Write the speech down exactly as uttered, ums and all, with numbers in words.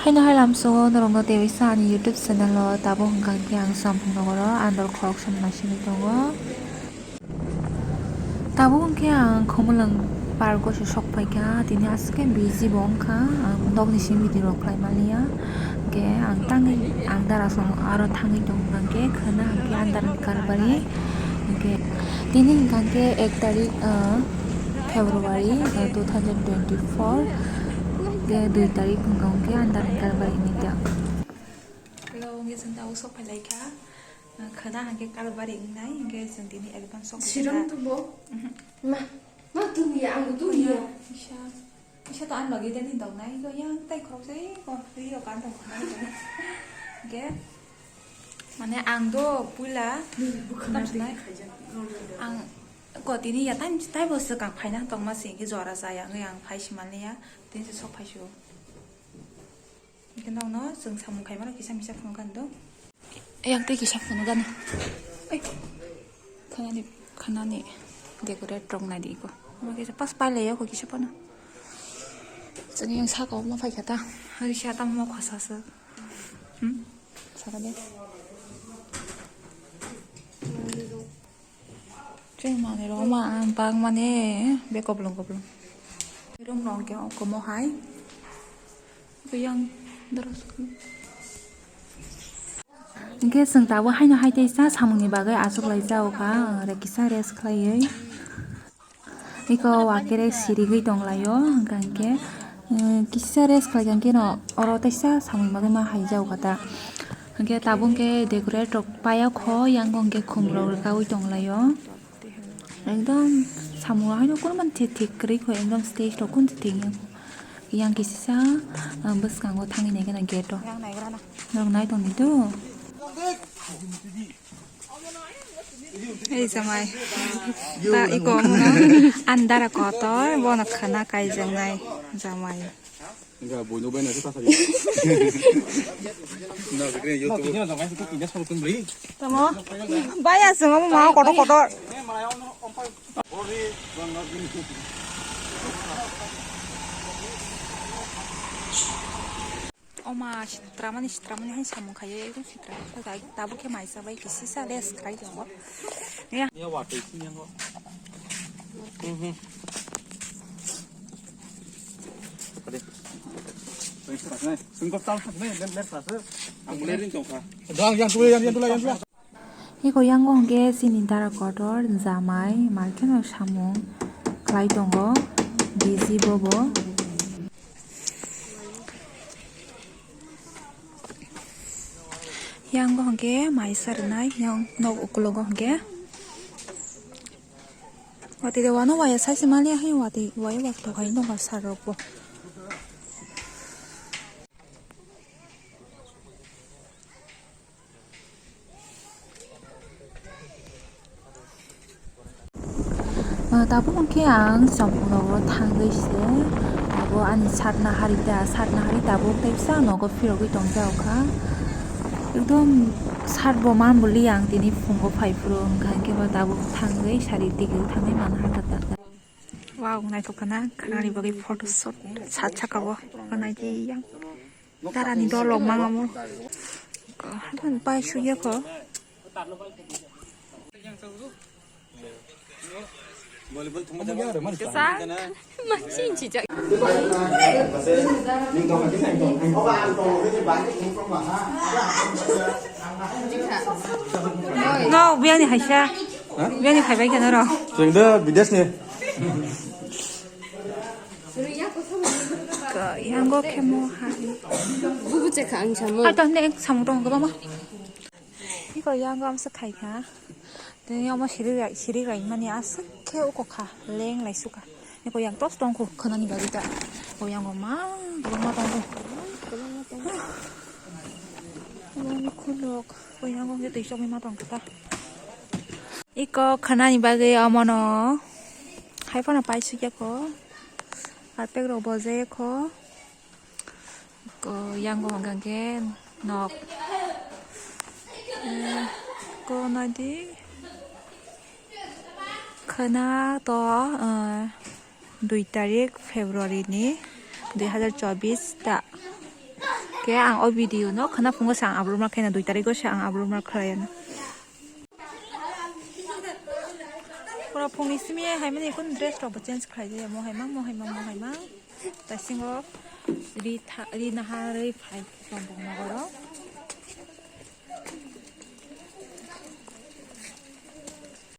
Haino hai lamsongo norokno tebisa ani YouTube channel o tabuk hwnkha khe ang Samphung nogoro andor khoroksa no naisingwi tongo. Tabuk hwnkhe ang Khumulwng park o se sok phaikha, tini aswk khe busy bo wngkha, ang nokni simi video rok khlai manliya, hwnkhe ang tangwi ang dara song aro thangwi tong hwnkhe khwna hwnkhe andar ni karbari, hwnkhe tini hwnkha khe ek tarik, ah, February, ah, two thousand twenty-four, hwnkhe dui tarik hwnkha hwnkhe andar ni karbari hinwi tong. Hello, hwnkhe chwng tabuk sok phailaikha. Khwna hwnkhe karbari wngnai, hwnkhe chwng tini advance sok Sirom phaikha. Tubo? Mhm. Ma, ma tuni, ang tuni. Khwna, isa, isa to ang logi deni dongnai, ko yang tai khorok se, ko ri yo kan tong khwna. Hwnkhe, mane ang do puila khwna sinai. Ang ko tini ya tai, tai bo swkang phaina tongma se, hwnkhe jora jaya, hwnkhe ang phai si manliya, tini se sok phai si o. Hwnkhe nokno chwng samung khaimano kisa misa phunukha ando. Yang tei kisa phunukgana. Ai. Khwnani, khwnani decorate rok naidi iko. Omo kisa pas pailaiya ko kisa phano. Chwng yang saka omo phaikha ta. Hari sa tamo khosaswk. Hmm? Saka de. Chwng manwi rok ma ang bak mani bek koplong koplong. Room rok hwnkhe omo hai. Yang dorosok. Hwnkhe chwng tabuk haino hai teisa samungni bagwi achuklaijak kha, ang kisa rest khlaiwi. Iko wakere sirigwi tonglaio, hwnkha hwnkhe, eh, kisa rest khlaikha hwnkhe no oro teisa samungni bagwi ma haijak kha ta. Hwnkhe tabuk hwnkhe decorate rok paiya kho, yang hwnkhe khum rok rwkaui tonglaio. Ekdom samung haino kunu mani thik kwrwi kho, ekdom stage rok kunu thik yang kisisa, ah, bwskango thangwi naikhe na gate o. Norok nai tongdi do. Ei jamai. Ba iko omono andara kotor bono khwna kaijaknai jamai. Enggak, bono bai nasi pasal. Tamo? Bai asung omo ma kotor kotor. Oma sitramani sitramani hai samung khaye ekdom sitra. Tabuk khe maisa bai kisisa les khlai tongo. Ya. Ya watwi sini yang kok. Mhm. Sengkok tal sak ne, lem lem sak. Ang mulai ring tongkha. Dang yang dua yang yang dua yang dua. Iko yango hwnkhe chini dara kotor jamai, maikhe no samung khlai tongo, busy bobo. Yango hwnkhe maisa rwnai, yang nok ukulogo hwnkhe. Watwi de wano waya sai se mali ahai watwi waya wak to hai nokha sar rok bo. Ah, tabuk hwnkhe ang Samphung nogo thangwi se abo ani satna hari da, satna hari tabuk tei bwsa nogo phirogwi tongjak kha. Ekdom sat bo man bwlwi ang tini phungo phai phuru, hwnkha hwnkhe bo tabuk thangwi sari tigi thangwi man ha ta ta. Wow, naithok khana, khwnani bagwi photo shoot sat saka o, khwnai di yang. Darani dolok mangamo. Ko, bai suya ko. Kisa, machin chijak. No, biyani haisa. Ha? Biyani phaibai khe norok. Chwng de bidesh ni. Ko, yango khemo hai. Bubu che kha ang samo. Hai to ne samung tong gaba ma. Iko yango amsa khai kha. Tei omo siri rai, siri rai mani aswk khe uko kha, leng lai sukha. Eko yang tos tong kho, khwnani bagwi ta. O yango ma, kwbangma tong kho. Kwbangma khulok, o yango hwnkhe twi chokma tong kho ta. Iko khwnani bagwi omono hai phano pai sukya kho. Carpet rok bojaya kho. Ko yango hwnkha khe nok. Eh, ko naidi. Khwna to, eh, dui tarik February ni dui hazar chobis ta. Khe ang o video no khwna phungo se ang upload ma khaina, dui tarikh o se ang upload ma khlaina. Pura phungni simi hai mani kun dress rok bo change khlai jaya, mo hai mang, mo hai mang, mo hai mang. Tasingo ri tha, ri naharwi phai tong tong nogoro.